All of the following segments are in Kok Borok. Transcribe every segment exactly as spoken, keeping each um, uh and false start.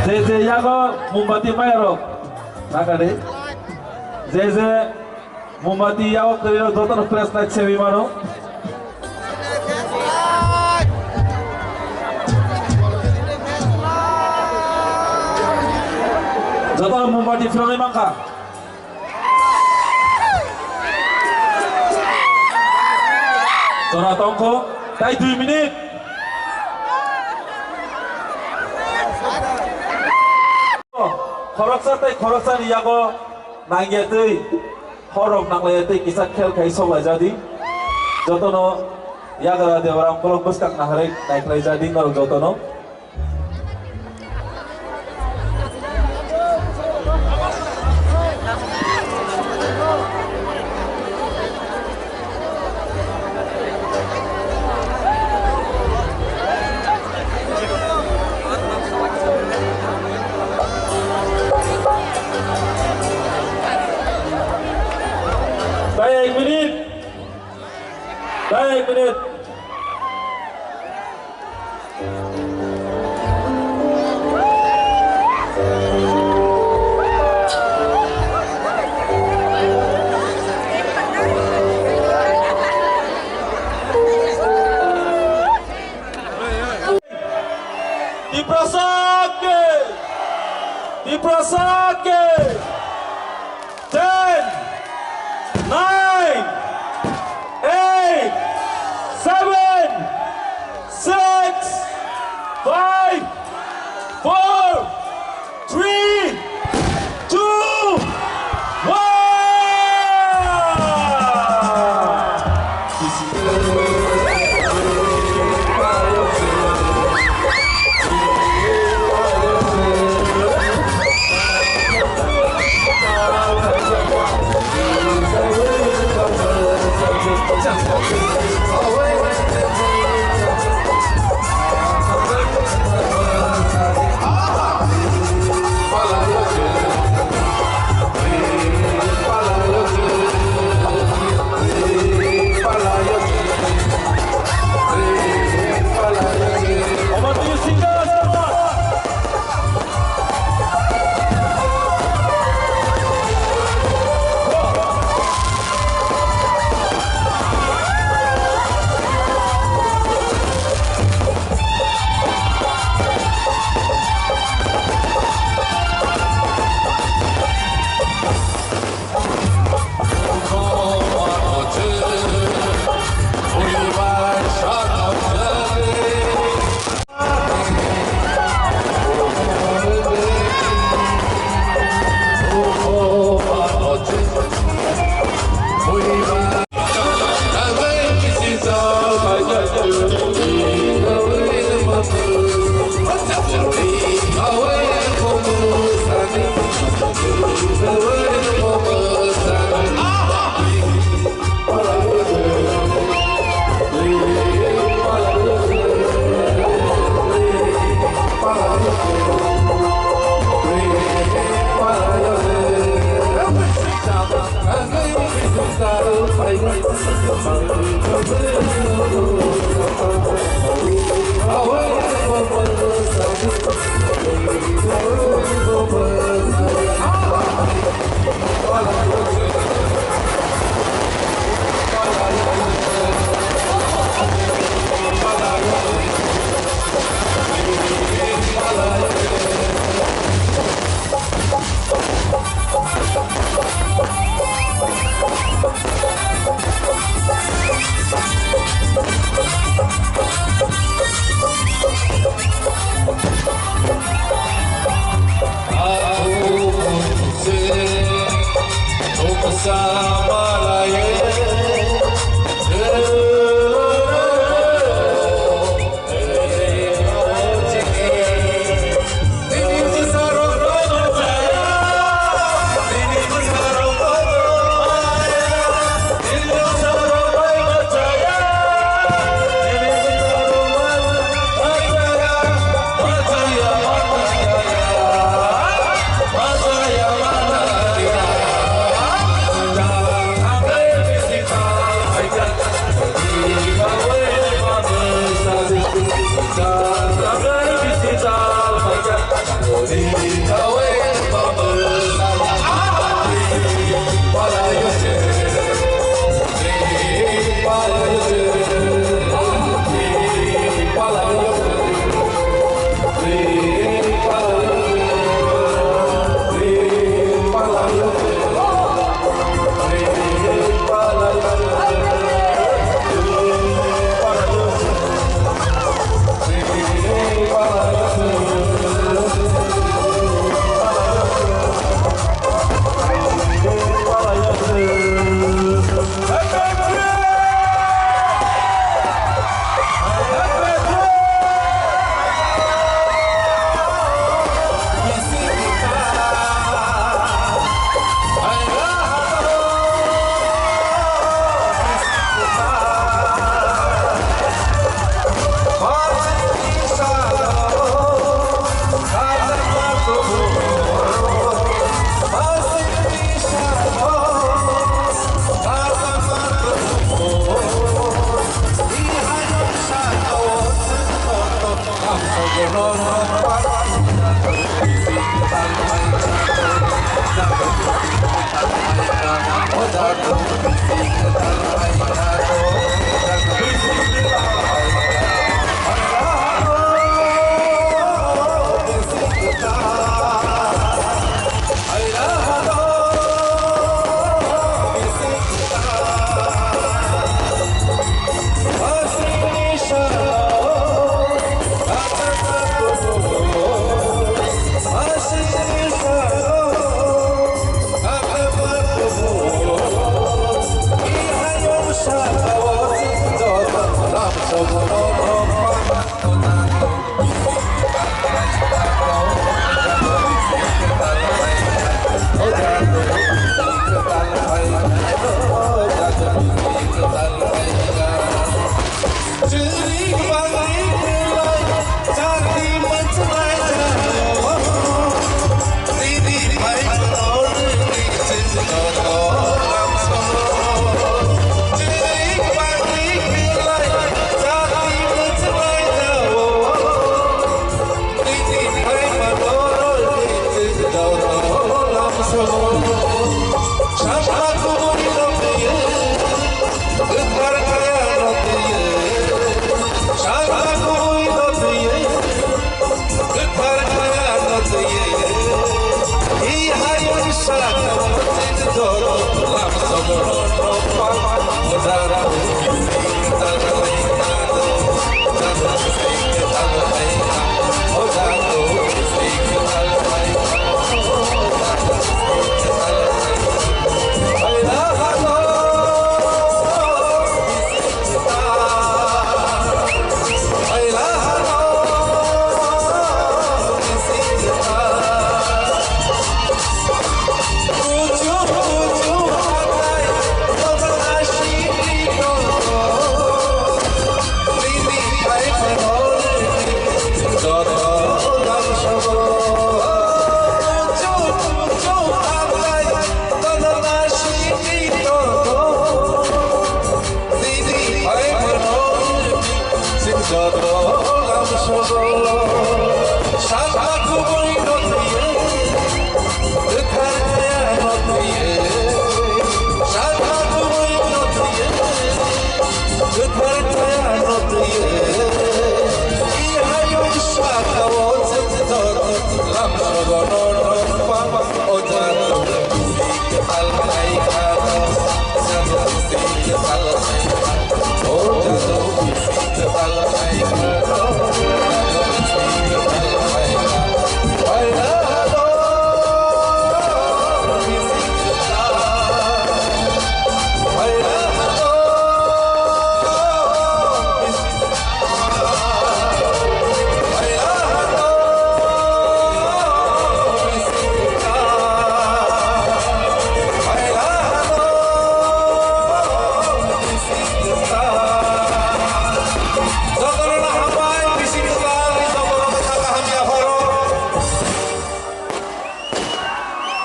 Je je yago mombati mayarok nagade. Je je mombati yago kwrwirok jotono flashlight sewi mano. Jotono mombati phirogwi mankha. Jora tongkho, tai dui minute. Khoroksa tai khoroksani yago nangya twi, horrok nanglaiya twi kisa khel khai sok laijadi. Jotono yagra debra kolok bwskang naharwi naikhlai jadi norok jotono. Tei ek minute. Tei ek minute. Tiprasa ke! Tiprasa ke! Ten, nine, eight, seven, six, five, four, three, two, one.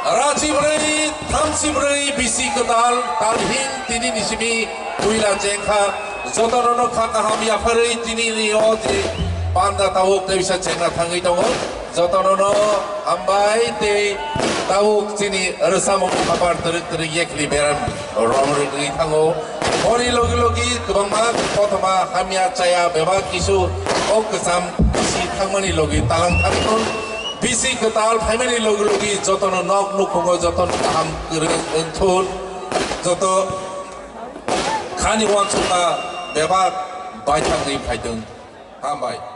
Rachi brwi, thamchi brwi, bisi kwtal, talhing tini ni simi puila chengkha, jotono no kha kaham yapharwi tini ni o je panda tabuk teisa chengna thangwi tongo, jotono no hambai tei tabuk chini rwchapmung hapar twrwk twrwk yekhli beram rong rwgwi thango. Boni logi logi kwbangma kothoma hamya chaya bebak kisu kok kwcham si thangmani logi talang thangthun. Bisi kwtal phaimani logi logi jotono nok nukhungo jotono kaham kwrwng wngthun. Joto khani uansukma bebak baithangwi phaithung. Hambai.